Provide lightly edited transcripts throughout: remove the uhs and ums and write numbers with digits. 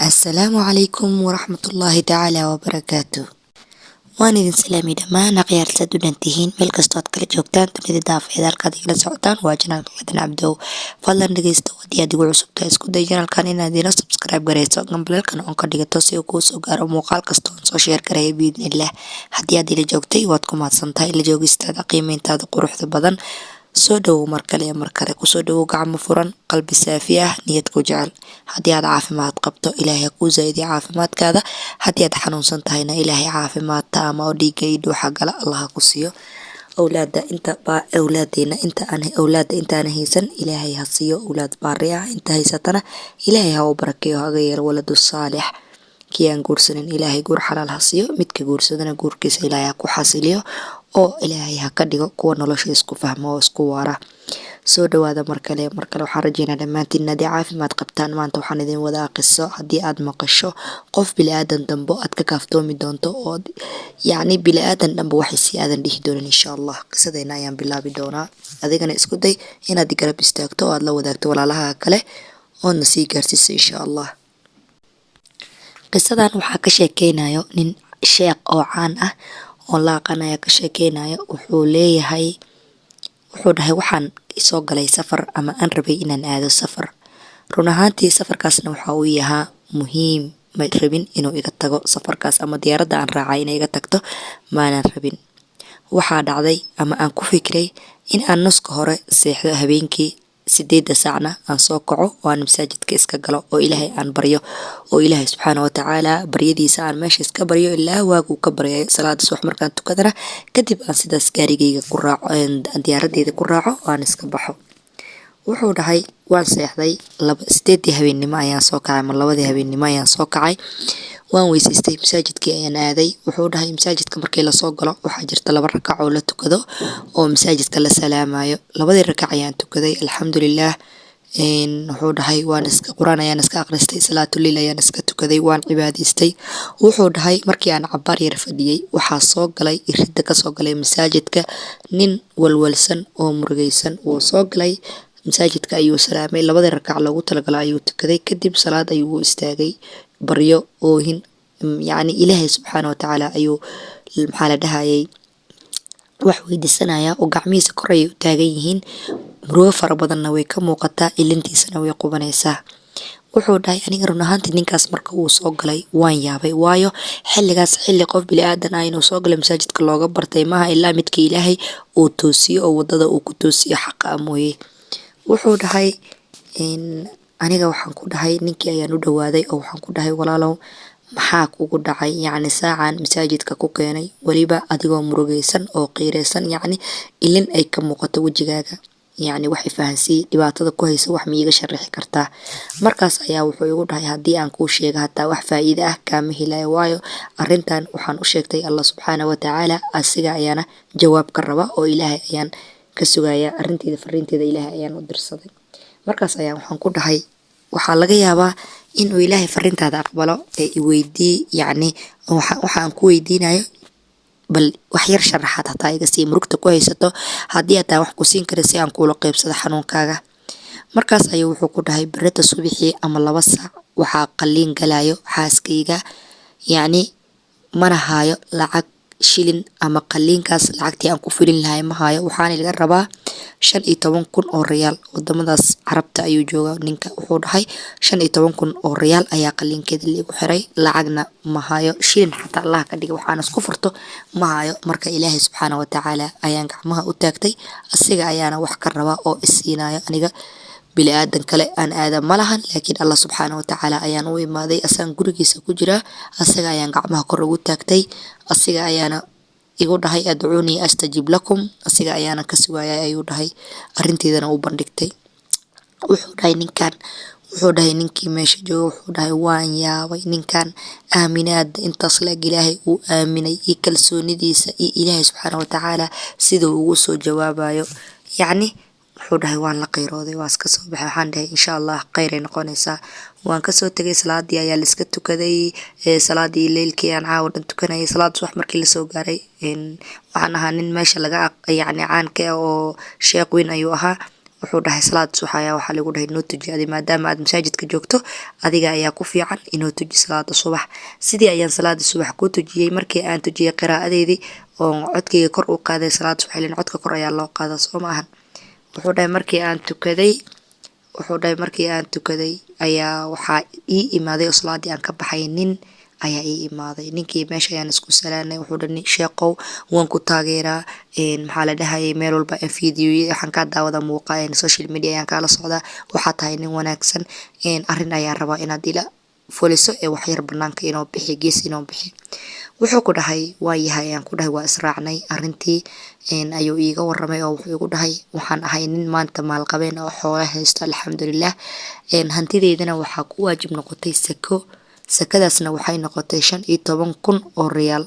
Assalaamu calaykum waraxmatullaahi tacaala wabarakaatu. Waan idin salaamay dhammaan akhyaarta u dhan tihiin meel kastoo aad kala joogtaan dunida daafeed. Halkaad igala socotaan waa channelka Ladan Cabdow. Fadlan dhegeysta, haddii aad igu cusubtahay, isku day channelkan inaad ila subscribe gareyso, gambaleelkan on ka dhigato si uu kuu soo gaaro muuqaal kasta oon soo share gareeyo, biidnillah. Haddii aad ila joogtay, waad ku mahadsan tahay ila joogistaada, qiimeyntaada quruxda badan. Soo dhowow mar kale iyo mar kale, kusoo dhowow gacmo furan, qalbi saafi ah, niyad ku jecel. Haddii aad caafimaad qabto, Ilaahay ha kuu zaa'idiyo caafimaadkaada. Haddii aad xanuunsan tahayna, Ilaahay caafimaad taama oo dhiigga iyo dhuuxa gala Allah ha ku siiyo. Awlaada inta awlaadeena inta aan awlaada intaana haysan, Ilaahay ha siiyo awlaad baari ah. Inta haysatana, Ilaahay ha u barakeeyo, haga yeelo waladu saalix. Kii aan guursanin, Ilaahay guur xalaal ha siiyo. Midka guursadana, guurkiisa Ilaahay ha ku xasiliyo oo Ilaahay ha ka dhigo kuwa nolosha isku fahmo oo isku waara. Soo dhawaada mar kale, mar kale. Waxaan rajeynaa dhammaantiin inaad caafimaad qabtaan. Maanta waxaan idin wadaa qiso haddii aad maqasho qof bili-aadan dambo aad ka kaaftoomi doonto, oo yacni bili-aadan dhanba waxay si aadan dhihi doonin, insha Allah. Qisadeena ayaan bilaabi doonaa. Adigana isku day inaad garab istaagto oo aad la wadaagto walaalaha kale oodna sii gaarsiiso, insha Allah. Qisadan waxaa ka sheekeynayo nin sheekh oo caan ah oo la aqaan ayaa ka sheekeynayo. Wuxuu leeyahay, wuxuu dhahay, waxaan soo galay safar ama aan rabay inaan aado safar. Run ahaantii safarkaasna waxa uu yahaa muhiim. Ma rabin inuu iga tago safarkaas ama diyaaradda aan raacay inay iga tagto maanan rabin. Waxaa dhacday ama aan ku fikiray in aan nuska hore seexdo habeenkii, 8-da saacna aan soo kaco oo aan masaajidka iska galo oo Ilaahay aan baryo, oo Ilaahay subxaana watacaala baryadiisa aan meesha iska baryo ilaa waaguu ka baryayo. Salaada subax markaan tukadana kadib aan sidaas gaarigayga ku raaco, diyaaradeyda ku raaco oo aan iska baxo. Wuxuu dhahay, waan seexday, laba 8-dii habeennimo ayaan soo kacay ama 2-dii habeennimo ayaan soo kacay. Waan weysaystay, masaajidkii ayaan aaday. Wuxuu dhahay, masaajidka markii lasoo galo waxaa jirta 2 rakac oo la tukado oo masaajidka la salaamayo. Labadii rakac ayaan tukaday, alxamdulilaah. Wuxuu dhahay, waan iska qur-aan ayaan iska akhristay, salaatuliil ayaan iska tukaday, waan cibaadaystay. Wuxuu dhahay, markii aan cabaar yar fadhiyey, waxaa soo galay, iridda kasoo galay masaajidka nin walwalsan oo murugaysan. Wuu soo galay masaajidka, ayuu salaamay, labadii rakac loogu talagalay ayuu tukaday. Kadib salaad ayuu u istaagay, baryo, oohin, yacni Ilaahay subxaana watacaala ayuu, maxaa la dhahayay, wax weydiisanaya oo gacmihiisa kor ayay u taagan yihiin. Murugo fara badanna way ka muuqataa, ilintiisana way qubanaysaa. Wuxuu dhahay, aniga run ahaantii ninkaas marka uu soo galay waan yaabay, waayo xilligaas xilli qof bili-aadan ah inuu soo galay masaajidka looga bartay maaha, ilaa midka Ilaahay uu toosiyo oo wadada uu ku toosiyo xaqa ah mooye. Wuxuu dhahay, aniga waxaan ku dhahay, ninkii ayaan u dhawaaday oo waxaan ku dhahay, "Walaalow, maxaa kugu dhacay, yacni saacan masaajidka ku keenay, weliba adigoo murugaysan oo qiireysan, yacni ilin ay ka muuqato wejigaaga? Yacni wax ifahansiiy dhibaatada ku haysa, wax ma iiga sharaxi kartaa?" Markaas ayaa wuxuu igu dhahay, "Haddii aan kuu sheego hataa wax faa'iide ah kaama helayo, waayo arrintan waxaan u sheegtay Allah subxaana watacaala, asiga ayaana jawaab ka raba oo Ilaahay ayaan ka sugaya arrinteeda, fariinteeda Ilaahay ayaan u dirsaday." Markaas ayaa waxaan ku dhahay, "Waxaa laga yaabaa inuu Ilaahay fariintaada aqbalo ee iweydii, yacni waxaan ku weydiinayo bal wax yar sharaxaad hataa iga sii murugta ku haysato, haddii hataa wax ku siin kara si aan kuula qeybsado xanuunkaaga." Markaas ayuu wuxuu ku dhahay, "Berita subixii ama 2 saac waxaa qalliin galayo xaaskayga, yacni mana haayo lacag shilin ama qalliinkaas lacagtii aan ku fulin lahay ma haayo. Waxaana laga rabaa 15,000 oo riyaal." Wadamadaas Carabta ayuu joogaa ninka. Wuxuu dhahay, "15,000 oo riyaal ayaa qalliinkeeda liigu xiray, lacagna ma hayo, shilin xataa Allah ka dhiga waxaan isku furto ma hayo. Marka Ilaahay subxaana watacaala ayaan gacmaha u taagtay, asiga ayaana wax ka rabaa oo isiinayo. Aniga bili aadan kale aan aada ma lahan, laakiin Allah subxaana watacaala ayaan u imaaday, asaan gurigiisa ku jiraa, asaga ayaan gacmaha kor ugu taagtay, asiga ayaana igu dhahay adcuunii astajib lakum, asiga ayaana ka sugayay," ayuu dhahay. Arrinteedana u bandhigtay. Wuxuu dhahay ninkan, wuxuu dhahay ninkii meesha jooga, wuxuu dhahay, waan yaabay ninkan aaminaada intaas leeg Ilaahay uu aaminay iyo kalsoonidiisa iyo Ilaahay subxaana watacaala siduu ugu soo jawaabayo. Yacni wuxuu dhahay, waan la qiirooday, waan iska soo baxay. Waxaan dhahay, insha Allah khayr ay noqonaysaa. Waan kasoo tegay, salaadii ayaa la iska tukaday, salaadii leylkii aan caawa dhan tukanayay. Salaada subax markii lasoo gaaray, waxaan ahaa nin meesha laga yacni caanka ah oo sheekh weyn ayuu ahaa. Wuxuu dhahay salaad subax ayaa waxaa lagu dhahay noo tuji adi, maadaama aad masaajidka joogto, adiga ayaa ku fiican inoo tuji salaada subax. Sidii ayaan salaada subax ku tujiyey. Markii aan tujiyey qiraa'adeydii oo codkayga kor u qaaday salaada subax, ileen codka kor ayaa loo qaadaa, soo ma ahan? Wuxuu dhahay markii aan tukaday, wuxuu dhahay markii aan tukaday ayaa waxaa ii imaaday oo salaadii aan ka baxay nin ayaa ii imaaday. Ninkii meesha ayaan isku salaanay. Wuxuu dhahay, sheeqow, waan ku taageeraa, maxaa la dhahayay, meel walba video waxaan kaa daawada, muuqa social media ayaan kaala socdaa, waxaa tahay nin wanaagsan, arrin ayaan rabaa inaad ila fuliso ee waxyar banaanka inoo bixi, gees inoo bixi. Wuxuu ku dhahay waa yahay ayaan ku dhahay. Waa israacnay. Arrintii ayuu iiga waramay oo wuxuu igu dhahay, waxaan ahay nin maanta maalqabeen oo xoolo haysto, alxamdulilah, hantideydana waxaa ku waajib noqotay sako. Sakadaasna waxay noqotay 15,000 oo riyaal.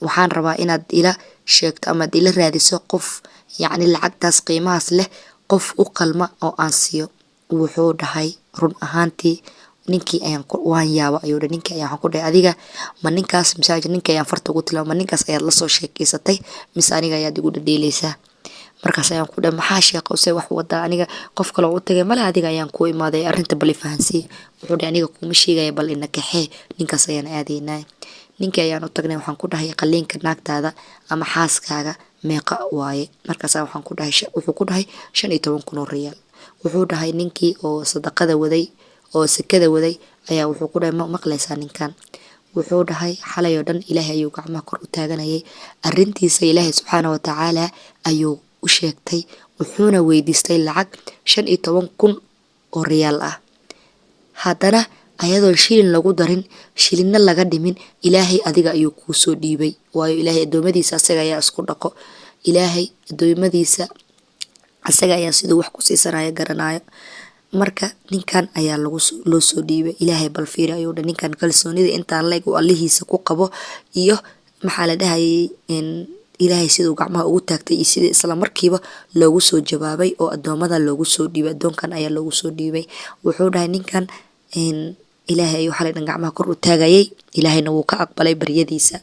Waxaan rabaa inaad ila sheegto amaad ila raadiso qof, yacni lacagtaas qiimahaas leh qof u qalma oo aan siiyo. Wuxuu dhahay run ahaantii ninkii ayaan waan yaaba ayuu dhahay. Ninkii ayaan waxaan ku dhahay, adiga ma ninkaas masaajid, ninkii ayaan farta ugu tilmaamay, ma ninkaas ayaad lasoo sheekeysatay mise aniga ayaad igu dhadheeleysaa? Markaas ayaan ku dhahay, maxaa sheeqo, se wax wadaa? Aniga qof kale oo u tagay male, adiga ayaan kuu imaaday, arrinta bal i fahansiiy. Wuxuu dhahay, aniga kuma sheegaya, bal ina kaxee, ninkaas ayaan aadaynaa. Ninkii ayaan u tagnay. Waxaan ku dhahay, qaliinka naagtaada ama xaaskaaga meeqa waaye? Markaas waxaan ku dhahay, wuxuu ku dhahay 15,000 oo riyaal. Wuxuu dhahay ninkii oo sadaqada waday oo sakada waday ayaa wuxuu ku dhahay, ma maqlaysaa ninkan? Wuxuu dhahay xalay oo dhan Ilaahay ayuu gacmaha kor u taaganayay, arrintiisa Ilaahay subxaana watacaala ayuu u sheegtay, wuxuuna weydiistay lacag 15,000 oo riyaal ah. Haddana ayadoon shilin lagu darin, shilinna laga dhimin, Ilaahay adiga ayuu kuu soo dhiibay. Waayo, Ilaahay adoomadiisa asaga ayaa isku dhaqo. Ilaahay adoomadiisa asaga ayaa siduu wax ku siisanaya garanayo. Marka ninkan ayaa loo soo dhiibay. Ilaahay bal fiiri ayuu dhahay, ninkan kalsoonida intaan leeg uu Allihiisa ku qabo iyo maxaa la dhahayay, Ilaahay siduu gacmaha ugu taagtay iyo sidii isla markiiba loogu soo jawaabay oo adoomada loogu soo dhiibay, adoonkan ayaa loogu soo dhiibay. Wuxuu dhahay ninkan Ilaahay ayuu xalay dhan gacmaha kor u taagayay, Ilaahayna wuu ka aqbalay baryadiisa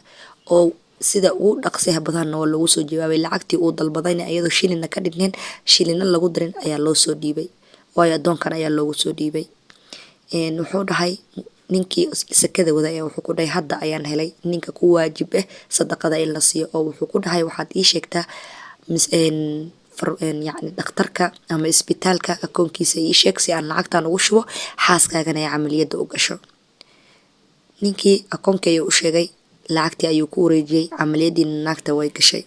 oo sida ugu dhaqsiyaha badanna waa loogu soo jawaabay. Lacagtii uu dalbadayna iyadoo shilina ka dhignayn, shilina lagu darin ayaa loo soo dhiibay, waayo adoonkan ayaa loogu soo dhiibay. Wuxuu dhahay ninkii sakada wada ayaa wuxuu ku dhahay, hadda ayaan helay ninka ku waajib ah sadaqada in la siiyo. Oo wuxuu ku dhahay, waxaad ii sheegtaa yacni dhakhtarka ama isbitaalka akoonkiisa ii sheeg si aan lacagtan ugu shubo, xaaskaagana ay camaliyada u gasho. Ninkii akoonkii ayuu u sheegay, lacagtii ayuu ku wareejiyey, camaliyadiina naagta way gashay,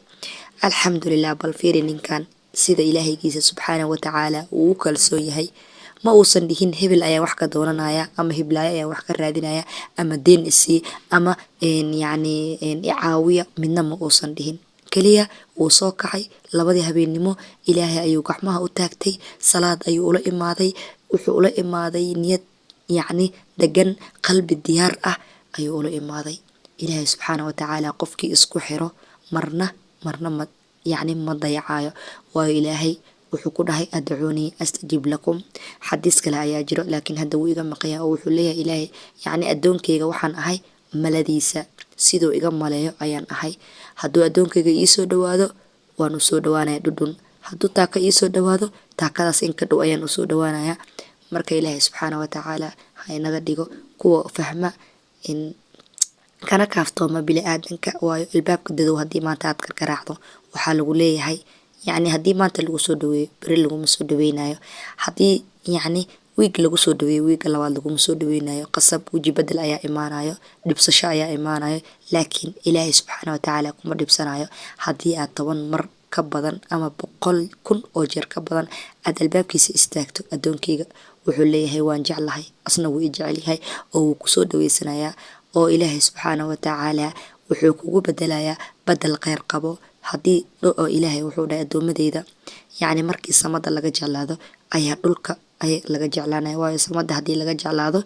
alxamdulilah. Bal fiiri ninkan sida Ilaahaygiisa subxaana watacaala uu u kalsoon yahay. Ma uusan dhihin hebel ayaan wax ka doonanaya ama heblaayo ayaan wax ka raadinaya ama deen isii ama yacni icaawiya, midna ma uusan dhihin. Kaliya wuu soo kacay 2dii habeennimo, Ilaahay ayuu gacmaha u taagtay, salaad ayuu ula imaaday. Wuxuu ula imaaday niyad yacni degan, qalbi diyaar ah ayuu ula imaaday. Ilaahay subxaana watacaala qofkii isku xiro marna marna ma yacni ma dayacayo, waayo Ilaahay wuxuu ku dhahay, adcuunii astajib lakum. Xadiis kale ayaa jiro, laakiin hadda wuu iga maqan yahay, oo wuxuu leeyahay Ilaahay, yacni addoonkeyga waxaan ahay maladiisa, siduu iga maleeyo ayaan ahay. Hadduu addoonkeyga iisoo dhawaado, waan usoo dhawaanaya dhudhun. Hadduu taaka iisoo dhawaado, taakadaas in ka dhow ayaan usoo dhawaanaya. Marka Ilaahay subxaana watacaala ha inaga dhigo kuwa fahma in kana kaaftooma bini-aadanka. Waayo, albaabka dadow haddii maanta aad gargaraacdo, waxaa lagu leeyahay, yacni haddii maanta lagu soo dhaweeyo, beri laguma soo dhaweynayo. Haddii yacni wiig lagu soo dhaweeyo, wiiga labaad laguma soo dhaweynayo. Qasab weji bedel ayaa imaanayo, dhibsasho ayaa imaanayo. Laakiin Ilaahay subxaana watacaala kuma dhibsanayo haddii aad 10 mar ka badan ama 100,000 oo jeer ka badan aad albaabkiisa istaagto. Addoonkeyga wuxuu leeyahay waan jeclahay, asna wuu i jecel yahay oo wuu kusoo dhaweysanayaa, oo Ilaahay subxaana watacaala wuxuu kugu bedelayaa badel kheyr qabo. Haddii oo Ilaahay wuxuu dhahay, addoomadeyda yacni markii samada laga jeclaado ayaa dhulka ay laga jeclaanaya. Waayo, samada haddii laga jeclaado,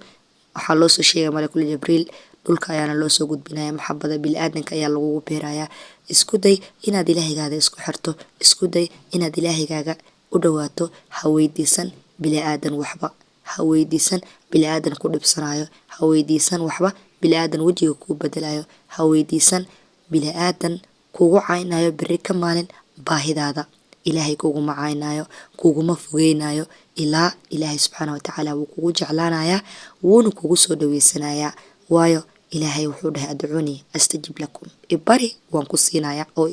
waxaa loo soo sheegaya malakul Jibriil, dhulka ayaana loo soo gudbinaya. Maxabada biniaadanka ayaa lagugu beerayaa. Isku day inaad Ilaahaygaada isku xirto, isku day inaad Ilaahaygaga u dhawaato. Ha weydiisan biniaadan waxba, ha weydiisan biniaadan ku dhibsanayo, ha weydiisan waxba biniaadan wejiga kuu bedelayo, ha weydiisan biniaadan kugu caynayo beri ka maalin baahidaada. Ilaahay kuguma caynayo, kuguma fogeynayo, ilaa Ilaahay subxaana watacaala wuu kugu jeclaanayaa, wuuna kugu soo dhaweysanayaa. Waayo, Ilaahay wuxuu dhahay: "Adcuunii astajib lakum", ibari, waan ku siinayaa. Oo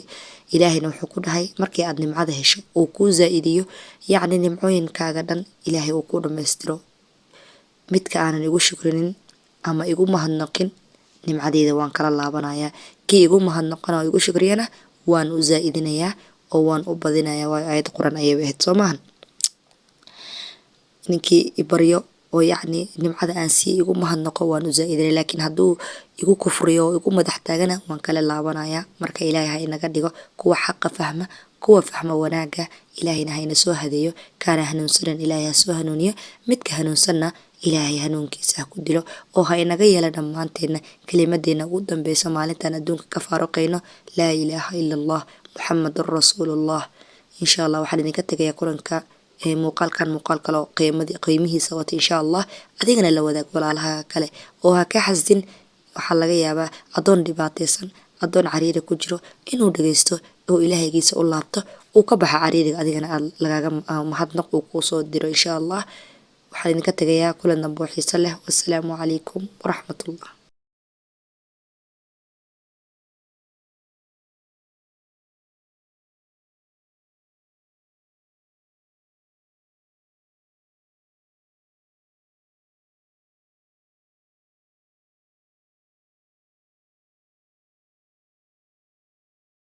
Ilaahayna wuxuu ku dhahay, markii aad nimcada hesho uu kuu zaa-idiyo, yacni nimcooyinkaaga dhan Ilaahay uu kuu dhammaystiro, "Midka aanan igu shukrinin ama igu mahadnaqin, nimcadeyda waan kala laabanayaa. Kii igu mahadnaqana oo igu shukriyana, waan u zaa-idinayaa oo waan u badinayaa." Waayo, aayad Quran ayay ahayd, soo maahan? Ninkii ibaryo oo yacni nimcada aan siiyey igu mahadnaqo, waan u zaa-idinaya, laakiin hadduu igu kufriyo oo igu madax taagana, waan kala laabanayaa. Marka Ilaahay ha inaga dhigo kuwa xaqa fahma, kuwa fahma wanaaga. Ilaahayna ha ina soo hadeeyo. Kaana hanuunsanan, Ilaahay ha soo hanuuniyo. Midka hanuunsanna, Ilaahay hanuunkiisa ha ku dilo, oo ha inaga yeela dhammaanteenna kelimadeena ugu dambeysa maalintan adduunka ka faaruqayno: "Laa ilaaha ila Allah, Muxamadun rasuulullah." Insha Allah, waxaan idinka tegayaa kulanka muuqaalkan, muuqaal kale oo qiimihiisa wata, insha Allah. Adigana la wadaag walaalaha kale oo ha ka xasdin. Waxaa laga yaabaa adoon dhibaateysan, adoon cariiri ku jiro, inuu dhageysto oo Ilaahaygiisa u laabto, uu ka baxa cariiriga, adigana aad lagaaga mahadnaq uu kuusoo diro, insha Allah. Waxaan idinka tegayaa kulan dambe oo xiiso leh. Wassalaamu calaykum waraxmatullah.